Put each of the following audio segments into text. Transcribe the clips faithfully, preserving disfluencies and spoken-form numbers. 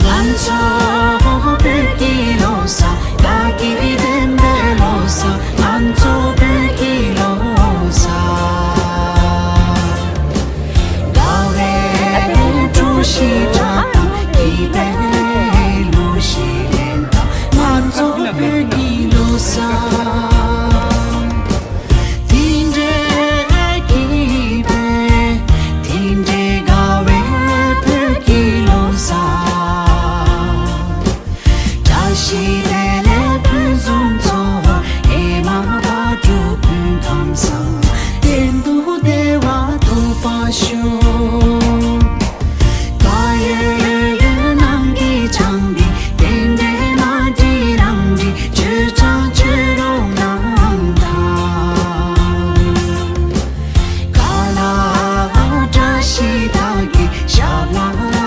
ང་ཚོ་བོད་ཀྱི་ལོ་གསར། བདག་གི་བདེན་པའི་ལོ་གསར། ང་ཚོ་བོད་ཀྱི་ལོ་གསར། དགའ་བའི་བཀྲ་ཤིས་སྒྲ་དང་། སྐྱིད་པའི་གླུ་གཞས་ལེན་དང་། ང་ཚོ་བོད་ཀྱི་ལོ་གསར། དེ་འདྲའི་སྐྱིད་པའི། དེ་འདྲའི་དགའ་བའི་བོད་ཀྱི་ལོ་གསར། བཀྲ་ཤིས་བདེ་ལེགས་ཕུན་སུམ་ཚོགས། ཨེ་མ་བག་དྲོ་སྤུན་ཁམས་བཟང་། གཏན་དུ་བདེ་བ་ཐོབ་པར་ཤོག། བག་ཡོད་ཡོད་ནང་གི་ཆང་འདི། རྟེན་འབྲེལ་མ་འགྲིག་རང་འགྲིག། བརྗོད་བྱ་བརྗོད་རོགས་གནང་དང་། ཁ་ལག་བཀྲ་ཤིས་དག་གི། ཞབས་ལ་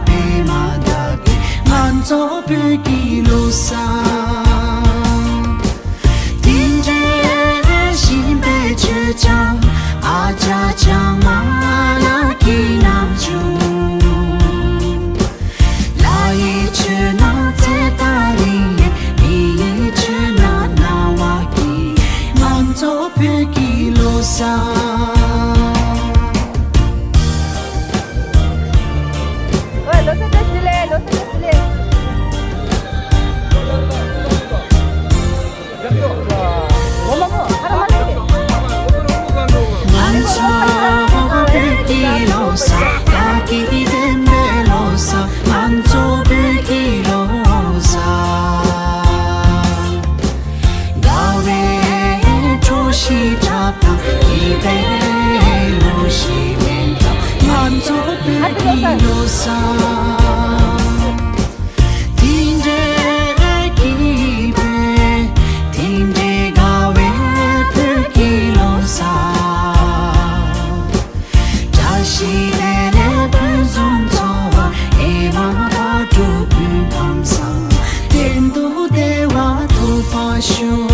པད་མ་དག་གི། ང་ཚོ་བོད་ཀྱི་ལོ་གསར། དེ་འདྲའི་ཞིམ་པའི་མཆོད་ཆང་། ཨ་ཅག་ལྕང་མ་ལགས་ཀྱི་རྣམ་འགྱུར། ལ་ཡི་ཆུ་ནང་ཚེ་ཐག་རིང་ལས། མི་ཡི་ཆུ་ནང་སྣང་བ་སྐྱིད། ང་ཚོ་བོད་ཀྱི་ལོ་གསར། ཨོ་ལོ་གསར་བཀྲ་ཤིས་བདེ་ལེགས། ལོ་གསར་བཀྲ་ཤིས་བདེ་ལེགས། ང་ཚོ་བོད་ཀྱི་ལོ་གསར། བདག་གི་བདེན་པའི་ལོ་གསར། ང་ཚོ་བོད་ཀྱི་ལོ་གསར། དགའ་བའི་བཀྲ་ཤིས་སྒྲ་དང་། སྐྱིད་པའི་གླུ་གཞས་ལེན་དང་། ང་ཚོ་བོད་ཀྱི་ལོ་གསར། དེ་འདྲའི་སྐྱིད་པའི། དེ་འདྲའི་དགའ་བའི་བོད་ཀྱི་ལོ་གསར། བཀྲ་ཤིས་བདེ་ལེགས་ཕུན་སུམ་ཚོགས། ཨེ་མ་བག་དྲོ་སྤུན་ཁམས་བཟང་། གཏན་དུ་བདེ་བ་ཐོབ་པར་ཤོག།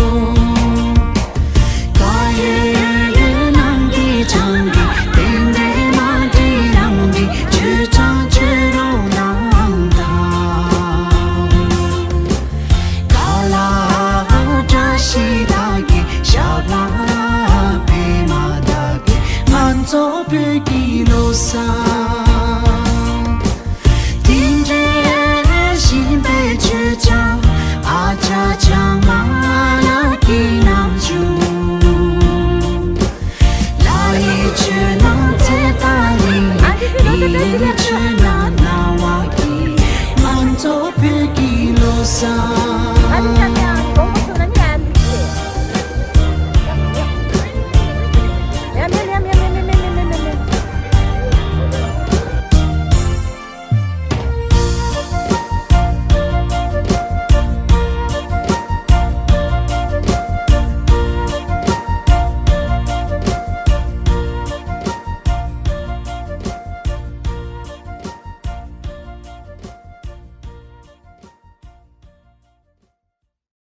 བག་ཡོད་ཡོད་ནང་གི་ཆང་འདི། རྟེན་འབྲེལ་མ་འགྲིག་རང་འགྲིག། བརྗོད་བྱ་བརྗོད་རོགས་གནང་དང་། ཁ་ལག་བཀྲ་ཤིས་དག་གི། ཞབས་ལ་པད་མ་དག་གི། ང་ཚོ་བོད་ཀྱི་ལོ་གསར། དེ་འདྲའི་ཞིམ་པའི་མཆོད་ཆང་། ཨ་ཅག་ལྕང་མ་ལགས་ཀྱི་རྣམ་འགྱུར། ལ་ཡི་ཆུ་ནང་ཚེ་ཐག་རིང་ལས། མི་ཡི་ཆུ་ནང་སྣང་བ་སྐྱིད། ང་ཚོ་བོད་ཀྱི་ལོ་གསར།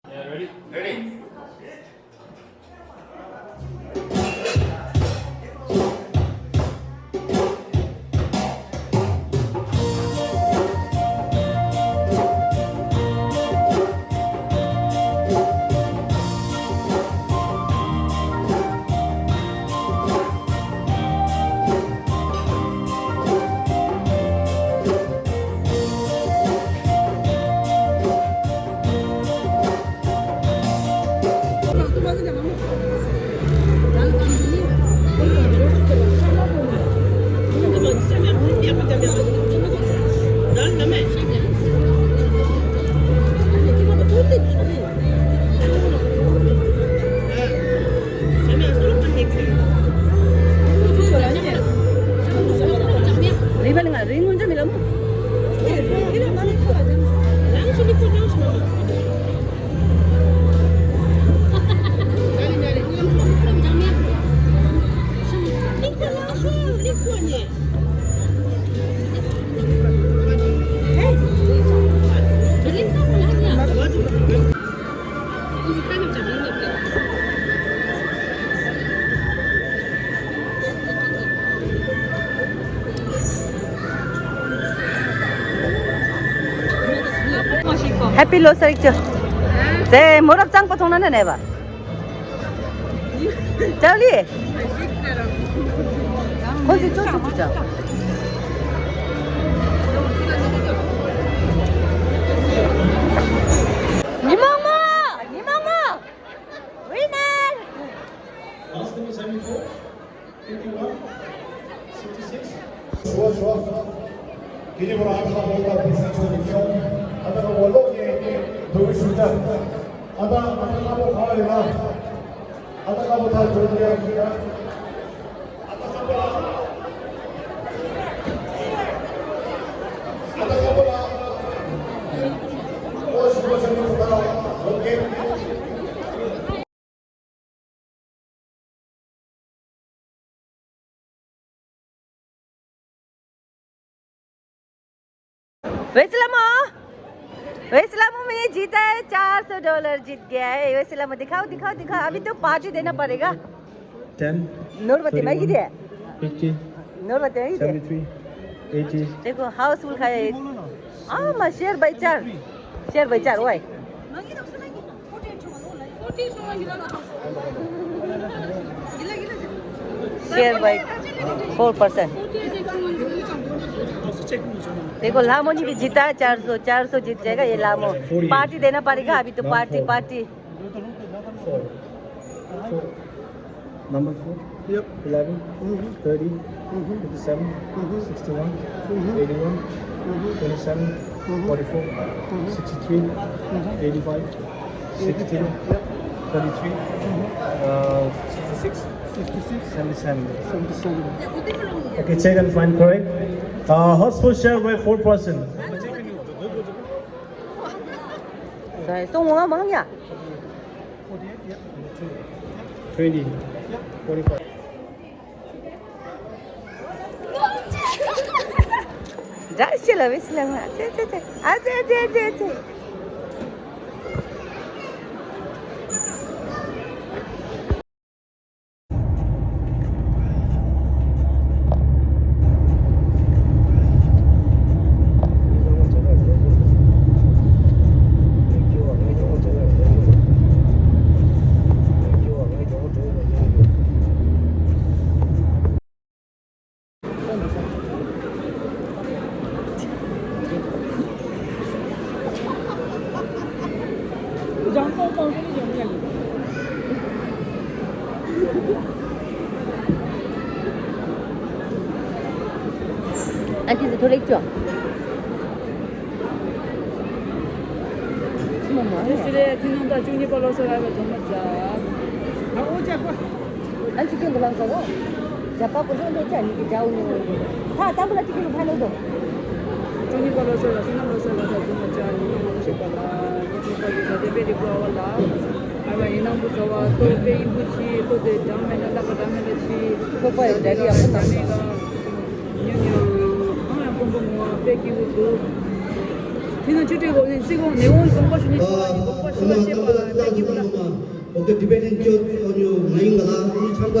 Yeah, ready? Ready. ཧེ་པི་ལོ་སར་ཅོ། ཙེ་མོ་རབ་གཙང་པོ་མཐོང་ན་ནས་ནས་པ། ཅའོ་ལི། ཁོ་ཚོས་ཅོ་ཅོ་ཅོ་ཅོ། ཉི་མ་མ། ཉི་མ་མ། ཝི་ནར། Last number seventy-four, fifty-one, sixty-six. Sure, sure. Kini bora ata ka bora pisa chu ni kyo. Ata ka bora ke do shuta. Ata ata ka bora kha le na. Ata ka bora ta jo ke. Ata ka bora. Ata ka bora. O shu ko shu ni ta. Okay. वैसे लमो। वैसे लमो, मैं जीता है चार सौ डॉलर जीत गया है। वैसे लमो, दिखाओ, दिखाओ, दिखाओ। अभी तो पार्टी देना पड़ेगा। Ten, नोट बते मैं ही दे। Fifty, नोट बते मैं ही दे। Seventy-three, eighty। देखो, हाउसफुल खाया है। आ, मैं शेयर बाय चार। शेयर बाय चार, ओए। Share by four percent। देखो, लामो जी भी जीता है चार सौ, चार सौ जीत जाएगा ये लामो। पार्टी देना पड़ेगा अभी तो, party, party. Number four, yep। Eleven, mm-hmm। Thirty, mm-hmm। Fifty-seven, mm-hmm। Sixty-one, mm-hmm। Eighty-one, mm-hmm। Twenty-seven, mm-hmm। Forty-four, mm-hmm। Sixty-three, mm-hmm। Eighty-five, sixty, yep। Thirty-three, mm-hmm। Uh, sixty-six, sixty-six, seventy-seven। Seventy-seven। Okay, check and find correct। Uh, household share by four percent। Sai, so ngwa mang ya? Twenty, forty-five। འདྲ་ཞིག་ལ་བས་ལ་མ་ཚེ་ཚེ་ཚེ། ཨ་ཚེ་ཚེ་ཚེ་ཚེ། आंटी जी, थोड़ा एक चो। इसलिए तीनों का चुन्नी को लो सो आएगा, चम्मच जा। हाँ, वो जा। ཨ་ཅི་ཀྱང་གི་ལང་ས་གོ། ཇ་པ་པོ་ལོ་འདོད་ཅག་ནི་གི་ཇའུ་ནི་འོ་ཡོད། ཧ་ཏམ་པོ་ལ་ཅི་ཀྱང་ཕ་ལོ་དོ། ཅུང་ཉི་པ་ལོ་སོ་ལ་སོ་ནམ་ལོ་སོ་ལ་ད་ཟུ་མ་ཅག་ནི་ནི་མང་ཤེས་པ་ལ་ནི་ཚོ་པ་ཡོད་ད་དེ་པེ་རི་པོ་ཨ་བ་ལ། ཨ་བ་ཡིན་ནང་བུ་ཟ་བ་ཏོ་པེ་ཡིན་བུ་ཆི་ཏོ་དེ་འགྲམ་མེད་ན་ལ་པ་འགྲམ་མེད་ན་ཆི། ཚོ་པ་ཡོད་ད་རི་ཡག་པོ་ནང་ས། ཉོ་ཉོ་ཨང་ཡང་ཀོང་པོ་ངོ་པེ་ཀི་བུ་དུ། དེ་ནང་ཆུ་ཏྲེ་གོ་ནི་སི་གོང་ནེ་གོང་ཀོང་པ་ཤུ་ནི་ཤུ་བ་ཡིན་ཀོང་པ་ཤུ་བ་ཤེས་པ་ལ་པེ་ཀི་བུ་ལ། Okay, Tibetan Church on your line la ni changpa